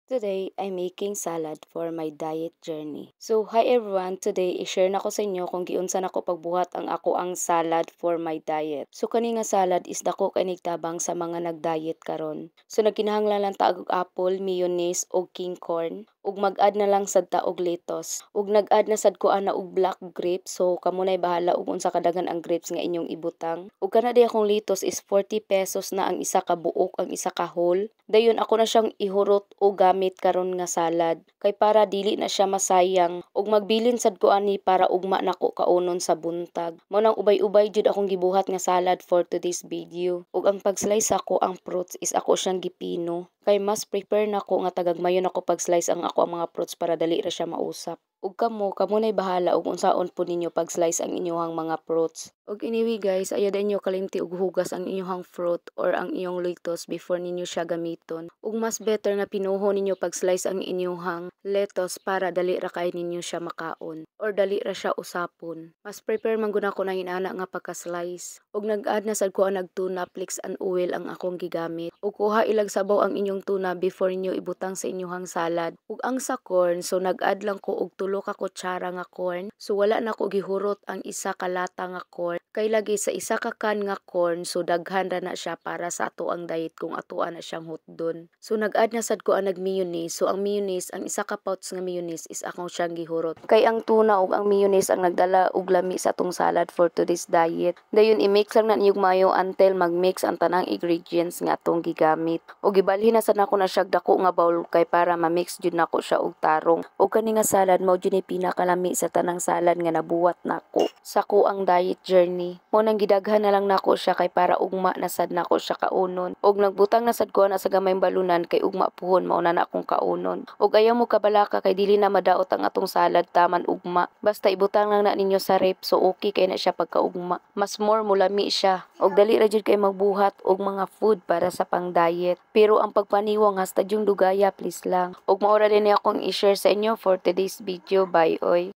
Today, I'm making salad for my diet journey. So, hi everyone! Today, i-share nako sa inyo kung giunsa nako pagbuhat ang akoang salad for my diet. So, kani nga salad is dako kay tabang sa mga nag-diet karon. So, nagkinahanglan lang ta og apple, mayonnaise, ug king corn, ug mag-add na lang sad ta og lettuce. Ug nag-add na sad ko ana og black grapes. So, kamo nay bahala og unsa kadaghan ang grapes nga inyong ibutang. Ug kana diay akong lettuce is 40 pesos na ang isa ka buok, ang isa ka whole. Dayon ako na siyang ihurot og gamit karon nga salad kay para dili na siya masayang, ug magbilin sad ko ani para ugma nako kaunon sa buntag. Mao nang ubay-ubay jud akong gibuhat nga salad for today's video. Ug ang pag-slice ako ang fruits is ako siyang gipino kay mas prefer nako nga tagagmayon ako pag-slice ang ako ang mga fruits para dali ra siya mausap. Ug kamo, kamo nay bahala og unsaon pud ninyo pag-slice ang inyong mga fruits. Ug anyway guys, ayaw ninyo kalimti og hugas ang inyong fruit or ang inyong lettuce before ninyo siya gamiton. Ug mas better nga pinuho ninyo pag-slice ang inyong lettuce para dali ra kay ninyo siya makaon or dali ra siya usapon. Mas prefer man gud nako nang inana nga pagka-slice. Ug nag-add na sad ko og tuna flakes and oil ang akong gigamit. Ug kuha ilag sabaw ang inyong tuna before ninyo ibutang sa inyong salad. Ug ang sa corn, so nag-add lang ko og 3 ka kutsara nga corn. So wala na ko gihurot ang isa ka lata nga corn. Kay lagi sa isa ka can nga corn, so daghan ra na siya para sa ato ang diet kung atoa na siyang hutdon. So nag-add na sad ko ang nag mayonnaise. So ang mayonnaise, ang isa ka pouch nga mayonnaise is akong siyang gihurot. Kay ang tuna ug ang mayonnaise ang nagdala og lami sa atong salad for today's diet. Dayon i-mix lang na niyo maayo until mag-mix ang tanang ingredients nga atong gigamit. Ug gibalhin na sad nako na siya dako nga bowl kay para ma-mix jud nako siya og tarong. Ug kani nga salad mao jud ni pinakalami sa tanang salad nga nabuhat nako sa akoang diet journey. Mao nang gidaghan na lang nako siya kay para ugma na sad nako siya kaunon. Ug nagbutang na sad ko na sa gamayng balunan kay ugma puhon mao na na akong kaunon. Ug ayaw mo kabalaka kay dili na madaot ang atong salad taman ugma. Basta ibutang lang na ninyo sa ref, so okay kay na siya pagkaugma. Mas more mulami siya. Ug dali ra jud kay magbuhat og mga food para sa pang-diet. Pero ang pagpaniwang hasta jung dugaya, please lang. Ug mao ra din akong i-share sa inyo for today's video. Bye oy.